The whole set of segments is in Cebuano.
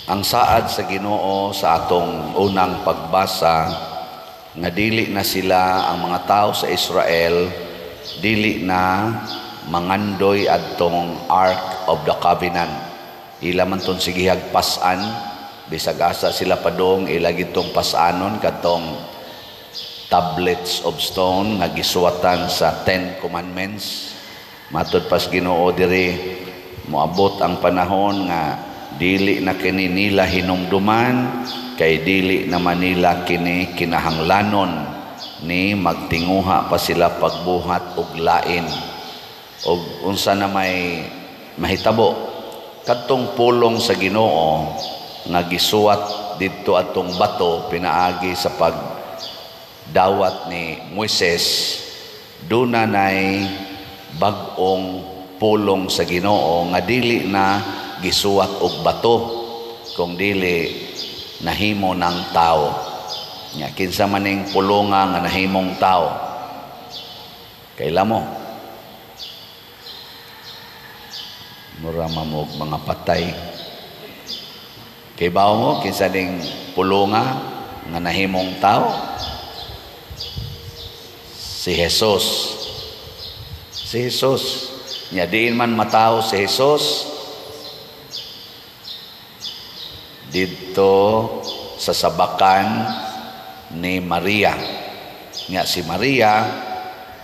Ang saad sa Ginoo sa atong unang pagbasa nga dili na sila, ang mga tao sa Israel, dili na mangandoy adtong Ark of the Covenant. Ila man ton sigihag pas-an bisag asa sila padung, ila gitong pas-anon katong tablets of stone nga gisuwatan sa Ten Commandments. Matud pas Ginoo diri, moabot ang panahon nga dili na kini nila hinumduman kay dili na nila kini kinahanglanon ni magtinguha pa sila pagbuhat og lain. Og unsa na may mahitabo kadtong pulong sa Ginoo nga gisuwat didto atong bato pinaagi sa pagdawat ni Moises? Duna nay bag-ong pulong sa Ginoo nga dili na gisuwat og bato kung dili nahimo ng tao. Nya kinsa maning pulonga nga nahimong tao? Kaila mo? Mura mamog mga patay. Kay bawo mo kinsa ning pulonga nga nahimong tao? Si Jesus. Si Jesus. Nya diin man matawo si Jesus? Didto sa sabakan ni Maria. Nya si Maria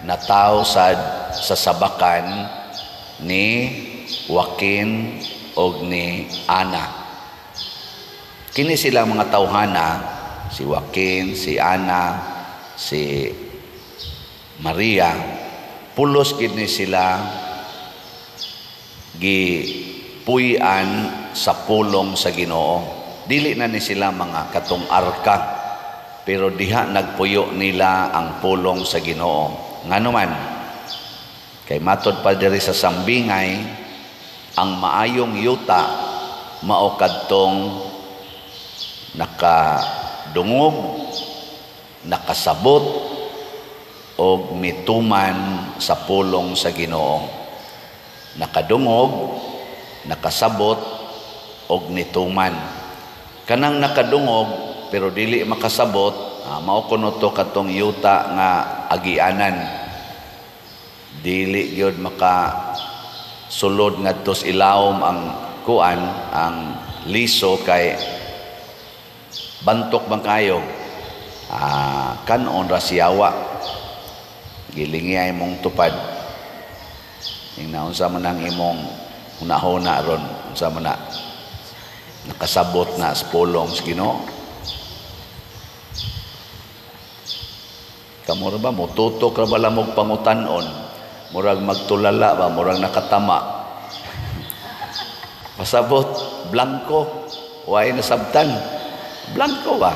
natawo sa sabakan ni Joaquin og ni Ana. Kini sila mga tawhana, si Joaquin, si Ana, si Maria, pulos gid ni sila gipuy-an sa pulong sa Ginoo. Dili na ni sila mga katong arka, pero diha nagpuyo nila ang pulong sa Ginoo. Ngano man? Kay matod pa diri sa sambingay, ang maayong yuta mao kadtong nakadungog, nakasabot og mituman sa pulong sa Ginoo. Nakadungog, nakasabot og nituman. Kanang nakadungog pero dili makasabot, mao kuno to katong yuta nga agianan. Dili gyud maka sulod ngadto sa ilawom ang kuan, ang liso, kay bantok man kayo. Kanon ra siyawa. Gilingi mong tupad. Ing unsa man ang imong hunahuna ron, unsa man na nakasabot na sa pulong sa Ginoo? Kamo ra ba motutok ra ba lamog pangutan-on? Murag magtulala ba, murag nakatama. Pasabot blanko, way nasabtan. Blanko ba?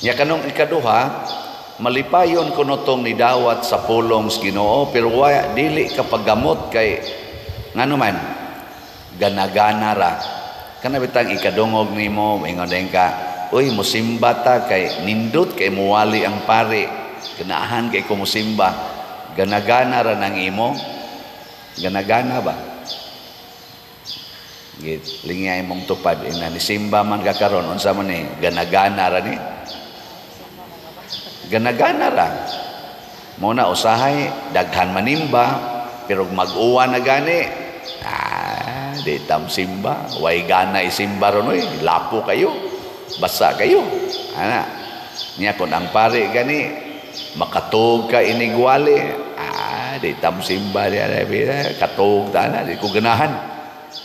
Nya kanong ikaduha, malipayon kuno tong nidawat sa pulong sa Ginoo pero wa dili ka paggamot kay ngano man ganagana ra. Kana bitang ikadungog nimo, ingon din ka, "Uy, musimba ta kay nindot kay muwali ang pari. Ganahan kay ko musimba." Ganagana ra nang imo. Ganagana ba? Lingay mong tupad ina nisimba man ka karon, unsa man ni? Ganagana ra ni. Ganagana ra. Mo na usahay daghan manimba pero mag-uwa na gani. Di tam simba, way gana isimba ron oy, lapo kayo. Basa kayo. Ana. Nya kun ang pare gani makatug ka inigwali, di tam simba di katug ta na, di ko ganahan.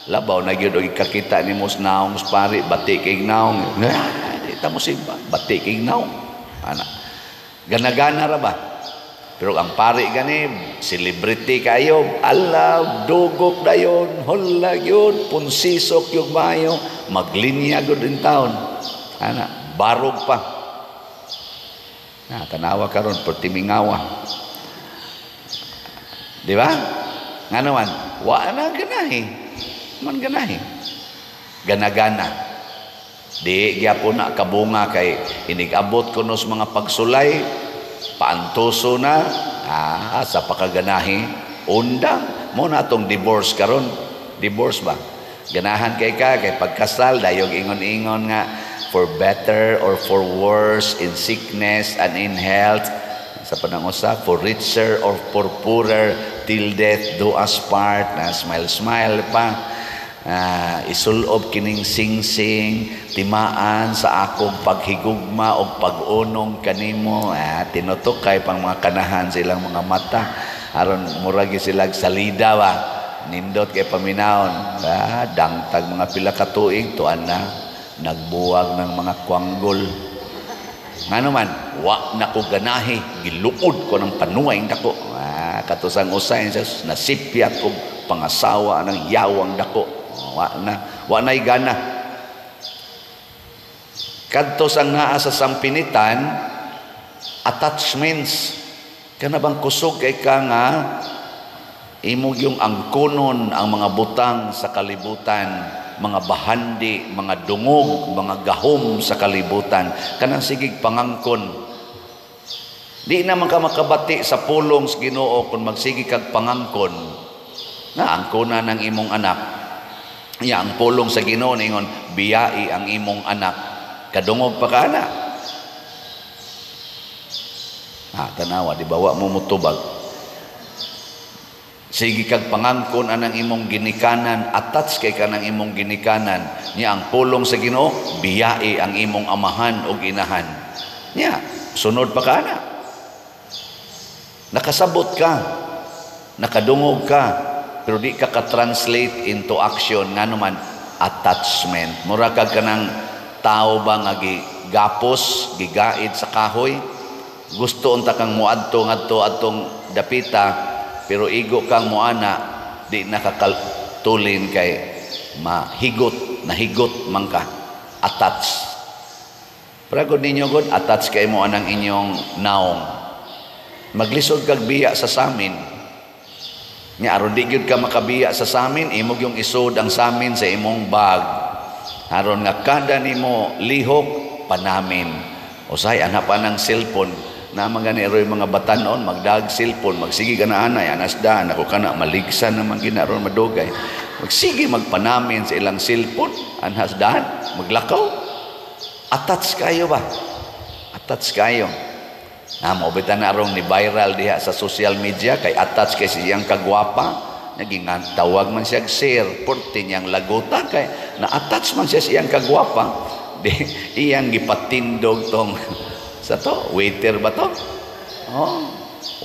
Labaw na gyud og ikakita nimo sa naong sa pare, bati kay naong. Di ta mo simba, bati kay naong. Ana. Ganagana ra ba? Pero ang pare gani, celebrity kayo, ala, dugok dayon, hola yun, punsisok yung mayo, maglinya gud in taon. Ana, barog pa. Na, tanawa karon pertimingawa. Di ba? Nga naman, wa na ganahi. Man ganahi. Ganagana. Di gyapon na kabunga kay inigabot kuno sa mga pagsulay, paantuso na, sa pakaganahi, undang. Mo na atong divorce karon. Divorce ba? Ganahan kay ka kay pagkasal dayog ingon-ingon nga for better or for worse, in sickness and in health, sa panangusa, for richer or for poorer, till death do us part. Na smile smile pa. Isulob kining singsing, timaan sa akong paghigugma o pag-unong kanimo. Tinutukay pang mga kanahan silang mga mata aron murag sila salida ba, nindot kay paminawon. Dangtag mga pila ka tuig, tuan na nagbuwag ng mga kwanggol. Ngano man wa na ko ganahi, giluod ko ng panuay dako. Katusang usay nasipyat og pangasawa ng yawang dako. Wa na, wa na'y gana. Kadto sang naa sa sampinitan, attachments. Kana bang kusog kay ka nga imong yung angkonon ang mga butang sa kalibutan, mga bahandi, mga dungog, mga gahom sa kalibutan, kanang sigig pangangkon. Di naman ka makabati sa pulong sa Ginoo kung magsige kag pangangkon. Na angkona ng imong anak. Ya, ang pulong sa Ginoo ningon, biyai ang imong anak. Kadungog pa ka ana. Tanawa, di ba wa mo mutubag. Sige kag pangangkon anang imong ginikanan, attach kay kanang imong ginikanan. Nya ang pulong sa Ginoo, biyai ang imong amahan o inahan. Nya, sunod pa ka ana. Nakasabot ka, nakadungog ka, pero di ka ka-translate into action. Ngano man, attachment. Mura ka kanang tao ba nga gigapos, gigaid sa kahoy. Gusto unta kang muadto ngadto adtong dapita, pero igo kang muana, di nakakatulin kay mahigot, nahigot man ka. Attach. Pero gud ninyo gud, attach kay mo anang inyong naong. Maglisod kag biya sa samin. Nya aron di gyud ka makabiya sa samin, imong yung isod ang samin sa imong bag. Aron nga kada nimo lihok panamin. Usay ana pa ng cellphone. Na mga gani roy mga batanon magdag cellphone, magsige ka na anay anas daan ako kana maligsan naman gina ron madugay. Magsige magpanamin sa ilang cellphone anhas daan maglakaw. Attach kayo ba? Attach kayo. Na mo bitan na arong ni viral diha sa social media kay attach kay siyang kagwapa, naging tawag man siya sir, porte niyang laguta kay na-attach man siya siyang kagwapa. Di iyang gipatindog tong sa to, waiter ba to? Oh,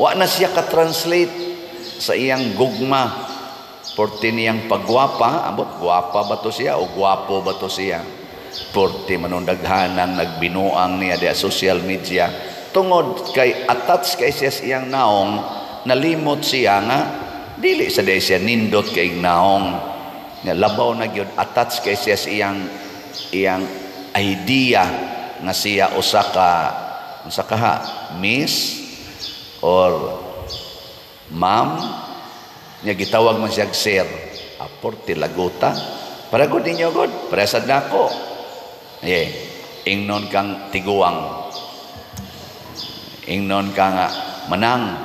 wa na siya ka-translate sa iyang gugma. Porte niyang pagwapa, ambot gwapa ba to siya o gwapo ba to siya? Porte manundaghanang nagbinuang niya diha social media. Tungod kay attach kay siya sa iyang naong, nalimot siya nga dili sa day siya nindot kay naong. Nga labaw na gyud attach kay siya sa iyang idea nga siya usa ka unsa ka ha, miss or ma'am, nya gitawag man siya sir. Aporte laguta. Para gud ninyo gud, presad nako. Eh, ingnon kang tiguang. Ingnon ka nga manang.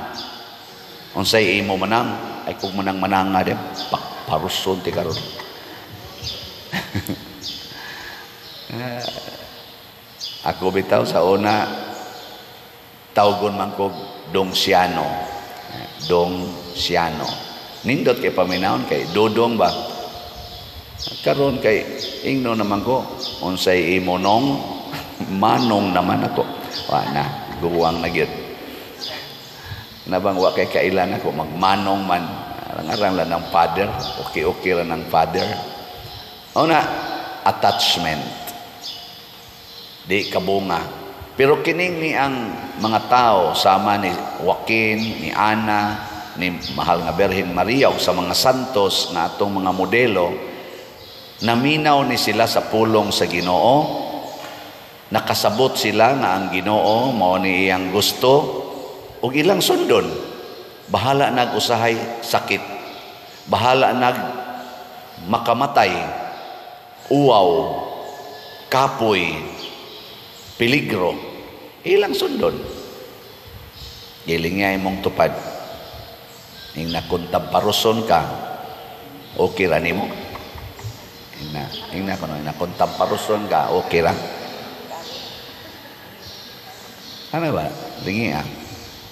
Unsay imo manang? Ay kung manang mananga di paruson ti karon. Ako bitaw sa una tawgon man kog Dong Siano. Dong Siano. Nindot kay paminawon kay Dodong ba? Karon kay ingno naman ko unsay imo nong manong naman ako. Wa na, guwang na gyud. Nabang wa kay kailan ako magmanong man. Arang-arang lang ng father, okay-okay lang ng father. Una, attachment. Di kabunga. Pero kining ni ang mga tao sama ni Joaquin, ni Ana, ni Mahal nga Birhen Maria o sa mga santos na atong mga modelo, naminaw ni sila sa pulong sa Ginoo. Nakasabot sila nga ang Ginoo mao ni iyang gusto ug ilang sundon. Bahala nag usahay sakit, bahala nag makamatay, uwaw, kapoy, peligro, ilang sundon. Giling nga imong tupad. Ning nakuntamparoson ka, okay ra nimo. Ingna, ingna kuno, ingna kung tamparoson ka, okay ra. Ano ba? Lingi ah.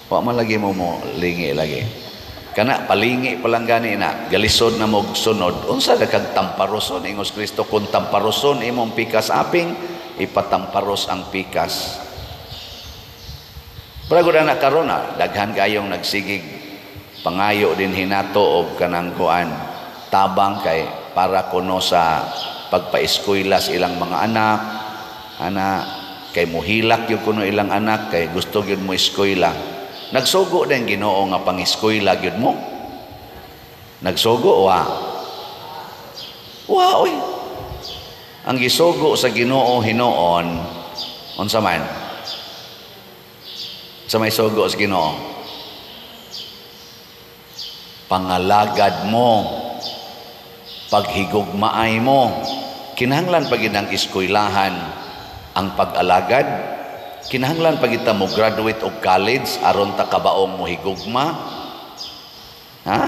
Wa man lagi mo mo lingi lagi. Kana palingi pa lang gani na, galisod na mo sunod. Unsa ka kag tamparoson ingos Kristo, kung tamparoson imong pikas aping, ipatamparos ang pikas. Pero na karon na daghan kayong nagsigig pangayo din hinato og kanang kuan tabang kay para kuno sa pagpaeskwela sa ilang mga anak, ana kay muhilak gyud kuno ilang anak kay gusto gyud mo eskwela. Nagsugo din Ginoo nga pangeskwela gyud mo. Nagsugo wa. Wa oy. Ang gisugo sa Ginoo hinuon unsa man? Sa may sugo sa Ginoo, pangalagad mo, paghigugmaay mo. Kinahanglan pa gid ang eskwelahan ang pag-alagad. Kinahanglan pa kita mo graduate og college aron ta kabaong mo higugma. Ha?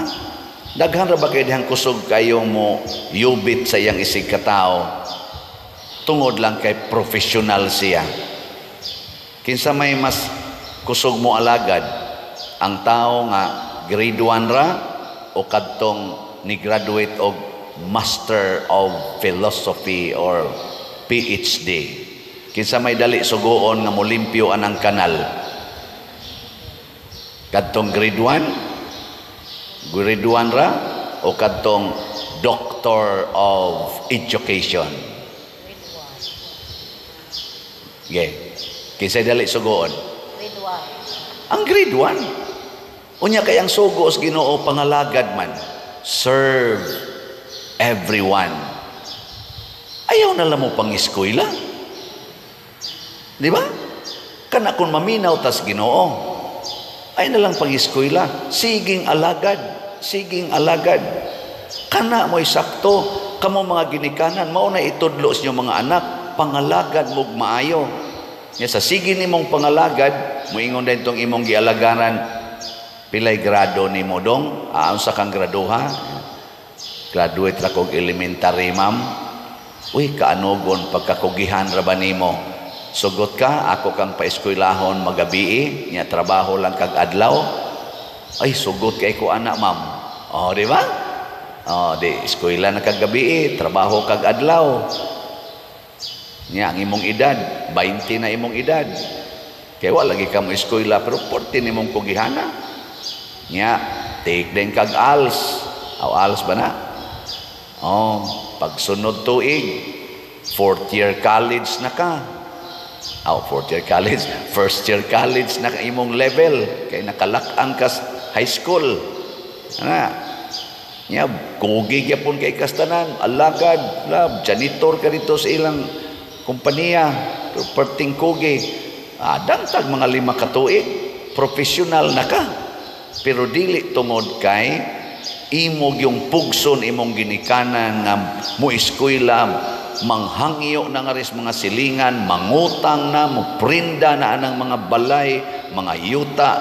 Daghan ra ba kay dihang kusog kayo mo yubit sa iyang isig katao tungod lang kay professional siya. Kinsa may mas kusog mo alagad, ang tao nga grade 1 ra o kadtong ni graduate og Master of Philosophy or PhD? Kinsa may dali sugoon nga molimpyo anang kanal? Kadtong grade 1? Grade 1 ra o kadtong Doctor of Education? Grade 1. Okay. Kinsa dali sugoon? Grade 1. Ang grade 1. Unya kay ang sugo sa Ginoo pangalagad man. Serve everyone. Ayaw na lang mo pang eskwela. Di ba? Kana kung maminaw tas Ginoo, ay na lang pang eskwela. Siging alagad. Siging alagad. Kana mo'y sakto. Kamo mga ginikanan, mao na itudlo sa inyong mga anak, pangalagad mo'g maayo. Nya sa sige nimong pangalagad, moingon din tong imong gialagaran, pilay grado nimo dong? Ah, unsa kang graduha? Graduate ra kog elementary, ma'am. Uy, kaanugon pagkakugihan ra ba nimo? Sugot ka, ako kang paeskwelahon magabii, nya trabaho lang kag adlaw. Ay, sugot kay ko ana, ma'am. Oh, di ba? Oh, di eskwela na kag gabii, trabaho kag adlaw. Nya ang imong edad, 20 na imong edad. Kay wala lagi ka mo eskwela pero 40 nimong kugihana. Nya take din kag ALS. Aw, ALS ba na? Oh, pagsunod tuig, fourth year college na ka. Aw, fourth year college, first year college na ka imong level kay nakalak-ang ka high school. Ana. Nya kugi gyapon kay kastanan, alagad, lab, janitor ka dito sa ilang kompanya, pero perting kugi. Ah, dangtag mga 5 ka tuig, professional na ka. Pero dili tungod kay imog yung pugson imong ginikanan nga mo eskwela, manghangyo na nga ris mga silingan, mangutang na, moprinda na anang mga balay, mga yuta,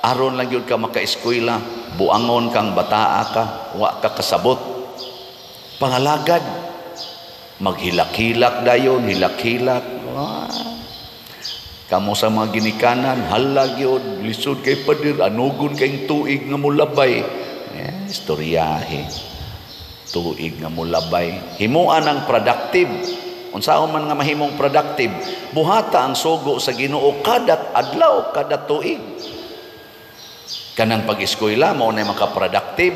aron lang yun ka makaeskwela, buangon kang bataa ka, wa ka kasabot. Pangalagad, maghilak-hilak dayon, hilak-hilak. Ah. Kamo sa mga ginikanan, halag yun, lisod kay padir, anugon kayong tuig nga mulabay. Eh, istoryahe. Tuig nga mulabay. Himuan ang productive. Unsaon man nga mahimong productive, buhata ang sugo sa Ginoo kada adlaw, kada tuig. Kanang pag-eskwela mao na maka-productive,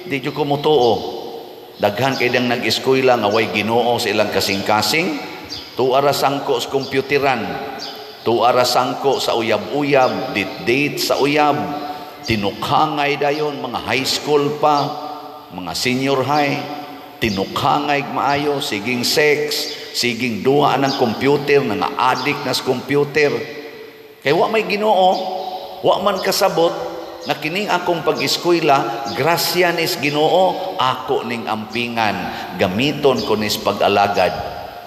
di jud ko motuo. Daghan kay dang nag-eskwela nga way Ginoo sa ilang kasing-kasing, tuara sangko sa kompyuteran, tuara sangko sa uyab-uyab, date-date sa uyab, tinukhangay dayon mga high school pa, mga senior high, tinukhangay maayo, siging sex, siging duha ng computer, nga addict na sa computer. Kay wa may Ginoo, wa man kasabot na kining akong pag-eskwela, grasya nis Ginoo, ako ning ampingan, gamiton ko nis pag-alagad.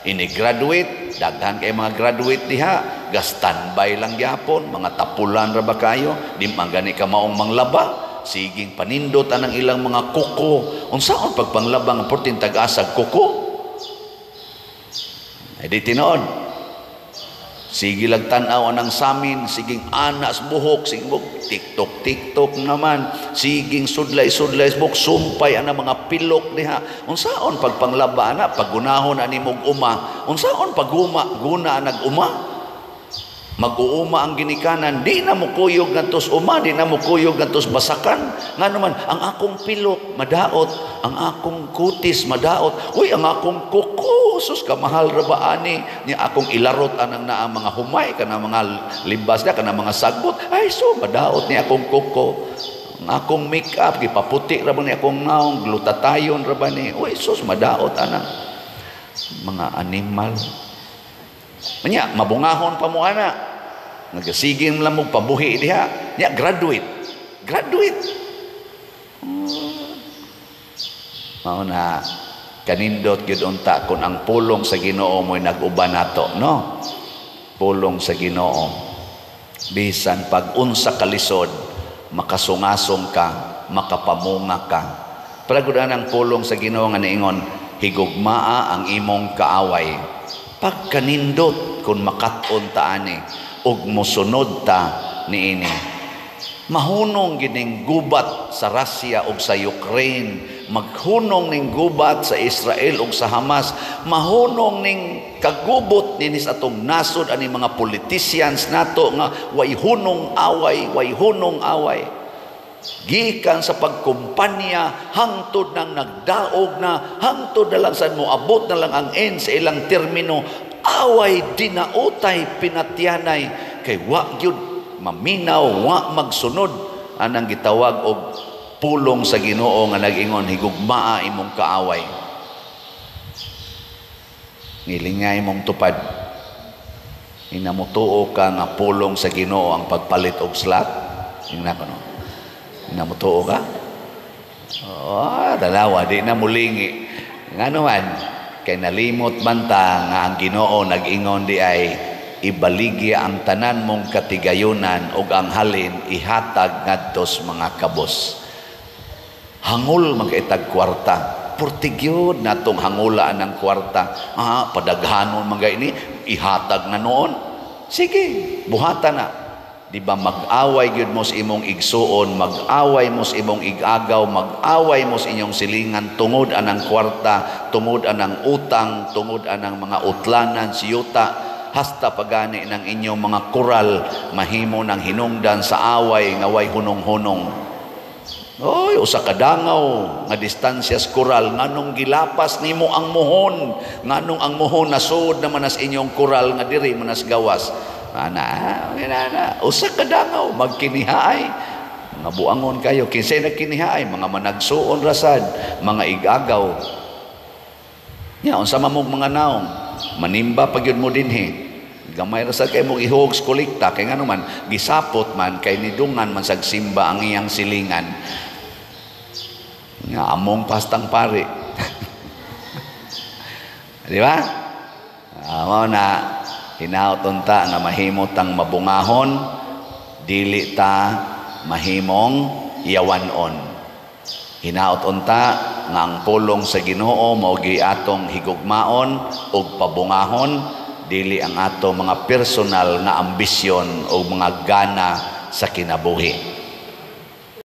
Ini-graduate, daghan kay mga graduate diha, ga-standby lang gyapon, mga tapulan ra ba kayo, di man gani ka maong manglaba, siging panindot anang ilang mga kuko. Unsaon pagpanglaba nga portin tag-asag kuko? Ay di tinuod. Sige lag tan-aw anang samin, siging anas buhok, sige buhok, tiktok tiktok naman, siging sudlay sudlay buhok, sumpay ana mga pilok diha. Unsaon pagpanglaba ana, paggunahon ani mog uma, unsaon paguma guna nag uma? Mag-uuma ang ginikanan, di na mo kuyog ngadtos uma, di na mo kuyog ngadtos basakan. Ngano man, ang akong pilok madaot, ang akong kutis madaot. Uy, ang akong kuko, sus kamahal ra ba ani? Nya akong ilarot anang naa mga humay kana mga libas na kana mga sagbot. Ay so madaot ni akong kuko. Ang akong makeup gipaputi ra ba ni akong naong, glutatayon ra ba ni? Uy, sus madaot anang mga animal. Nya mabungahon pa mo ana. Nagasigin lang mo pabuhi diha. Nya graduate. Graduate. Mao na kanindot gyud unta kun ang pulong sa Ginoo mo'y nag-uban nato, no? Pulong sa Ginoo. Bisan pag unsa kalisod, makasungasong ka, makapamunga ka. Pero gud ang pulong sa Ginoo nga niingon, higugmaa ang imong kaaway. Pagkanindot kung makat-on ta ani ug mosunod ta niini. Mahunong gining gubat sa Russia ug sa Ukraine, maghunong ning gubat sa Israel ug sa Hamas, mahunong ning kagubot niini sa atong nasod ani mga politicians nato nga way hunong away, way hunong away. Gikan sa pagkumpanya hangtod nang nagdaog na, hangtod na lang sad mo abot na lang ang end sa ilang termino, away dinautay pinatyanay kay wa gyud maminaw, wa magsunod anang gitawag og pulong sa Ginoo nga nag-ingon higugmaa imong kaaway. Ngilingay mong tupad. Inamutuo ka nga pulong sa Ginoo ang pagpalit og slot. Ingna ko no. Inamutuo ka? Oh, dalawa di na mulingi. Ngano man kay nalimot man ta nga ang Ginoo nag-ingon di ay ibaligya ang tanan mong katigayunan ug ang halin ihatag ngadtos mga kabos. Hangol magkaitag kwarta. Portigyod natong hangulaan ng kwarta. Ah, padaghanon mga ini, ihatag na noon. Sige, buhatan na. Di ba mag-away gyud mo sa imong igsuon, mag-away mo sa imong igagaw, mag-away mo sa inyong silingan tungod anang kwarta, tungod anang utang, tungod anang mga utlanan siyuta, hasta pagani ng inyong mga koral mahimo ng hinungdan sa away nga way hunong-hunong. Oy, usa ka dangaw nga distansya sa koral, nganong gilapas nimo ang muhon, nganong ang muhon nasud naman as inyong koral nga diri man as gawas. Ana, ana, usa ka dangaw magkinihaay. Mga buangon kayo, kinsay nagkinihaay, mga managsuon rasad, mga igagaw. Nya unsa man mong mga naong, manimba pa gyud mo dinhi. Gamay ra sad kay mong ihog sa kolekta kay ngano man gisapot man kay nidungan man sag simba ang iyang silingan. Nga among pastang pare. Di ba? Mao na hinaut unta nga mahimo tang mabungahon, dili ta mahimong yawanon. Hinaut unta nga ang pulong sa Ginoo mao gi atong higugmaon ug pabungahon, dili ang ato mga personal nga ambisyon o mga gana sa kinabuhi.